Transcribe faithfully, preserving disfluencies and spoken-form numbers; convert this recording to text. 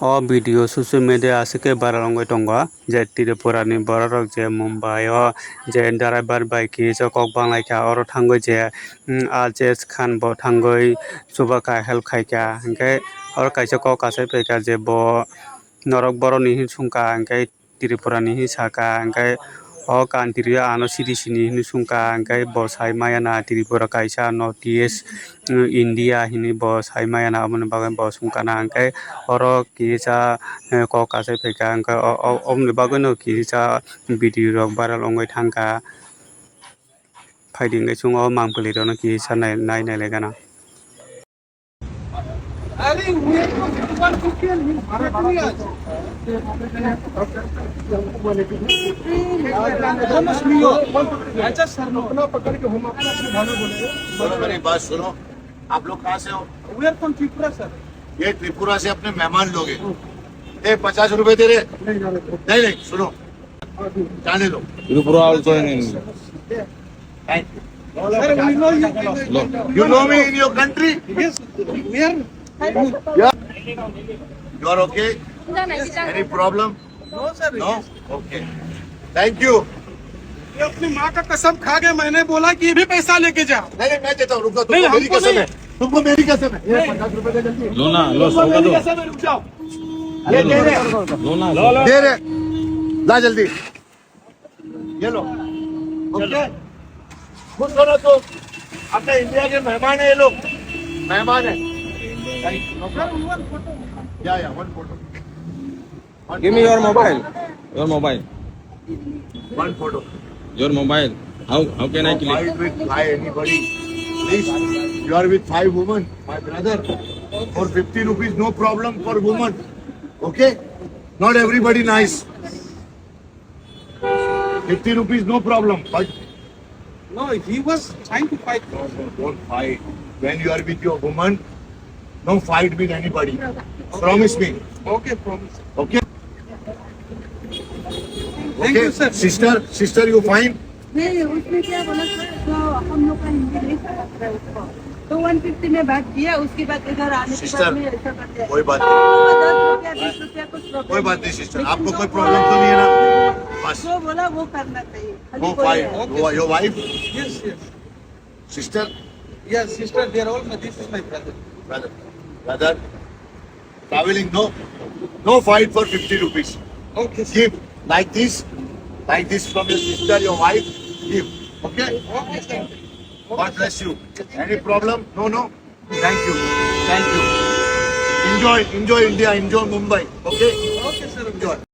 O video social media aswk khe viral wngwi tongo je Tripura ni borok rok je Mumbai o je driver bai kisa kok banglaikha, oro thangwi je, mm, Ajesh Khan bo thangwi chubakha, help khaikha, hinkhe oro kaisa kok achai phaikha je bo norok borok ni hin sungkha, hinkhe Tripura ni hin saka, hinkhe o country o ano C D C ni hin sungkha, hinkhe bo sai maya na Tripura kaisa North East, mm, India hinwi bo sai maya na, aboni bagwi bo sungkha na, hinkhe oro kisa, eh, kok achai phaikha, hinkhe o, o, oboni bagwi no kisa video rok viral wngwi thangkha. Phaidi hinkhe chwng o mangpili rok no kisa nai, nai, nai lai gana. अरे, ये तो भगवान को क्या नहीं, भारत में आज। दोनों सुनियो। अच्छा, सर, नो। अपना पकड़ के हम अपना से भालो बोले। सुनो मेरी बात सुनो, आप लोग कहाँ से हो? We are from Tripura, sir. ये त्रिपुरा से अपने मेहमान लोग हैं। ए, पचास रुपए दे रहे। नहीं, नहीं, नहीं। नहीं, नहीं, सुनो। जाने दो। Tripura also in India. Thank you. Sir, we know you. You know me in your country? Yes, we are. Yeah. You are okay? Any problem? No, sir. No? Okay. Thank you. ये अपनी माँ का कसम खा गए, मैंने बोला कि ये भी पैसा लेके जा। नहीं, नहीं, मैं देता हूँ, रुक जाओ, नहीं, तुमको मेरी हमको कसम नहीं। है, तुमको मेरी कसम है। ये नहीं। पचास रुपए दे जल्दी। लो ना, लो, तुमको सौ का मेरी दो। कसम है, रुक जाओ। ये दे रहे। लो ना, लो, लो। दे रहे। ला जल्दी। ये लो। ओके। खुश हो ना तुम? अपने इंडिया के मेहमान है ये लोग। मेहमान है। Thank you. No problem. या, या, one photo. One Give me your photo. Mobile. Your mobile. One photo. Your mobile. How, how can I click? Don't fight with, by anybody. Please, you are with five women, my brother. For fifty rupees, no problem for woman. Okay? Not everybody nice. Fifty rupees, no problem. But no, he was trying to fight. No, no, don't fight. When you are with your woman, no fight with anybody. Promise me. Okay, promise. Okay? Thank you, sir. Sister, sister, you fine? नहीं, उसने क्या बोला सर, जो हम लोग का हिंदी नहीं समझ रहे उसको, तो वन फिफ्टी में बात किया, उसके बाद इधर आने के बाद में ऐसा कर दिया। कोई बात नहीं। दस रुपया, बीस रुपया कुछ problem कोई बात नहीं, सिस्टर, आपको कोई problem तो नहीं है ना? बस। जो बोला वो करना चाहिए। खाली वो बोले five, हैं। वो, your wife? Yes, yes. Sister? Yes, sister, they are all, this is my brother. Brother. Brother. Traveling, no? No fight for fifty rupees. Okay, sir. Give like this, like this from your sister, your wife. Give. Okay? Okay, sir. God bless you. Any problem? No, no. Thank you. Thank you. Enjoy, enjoy India, enjoy Mumbai. Okay? Okay, sir. Enjoy.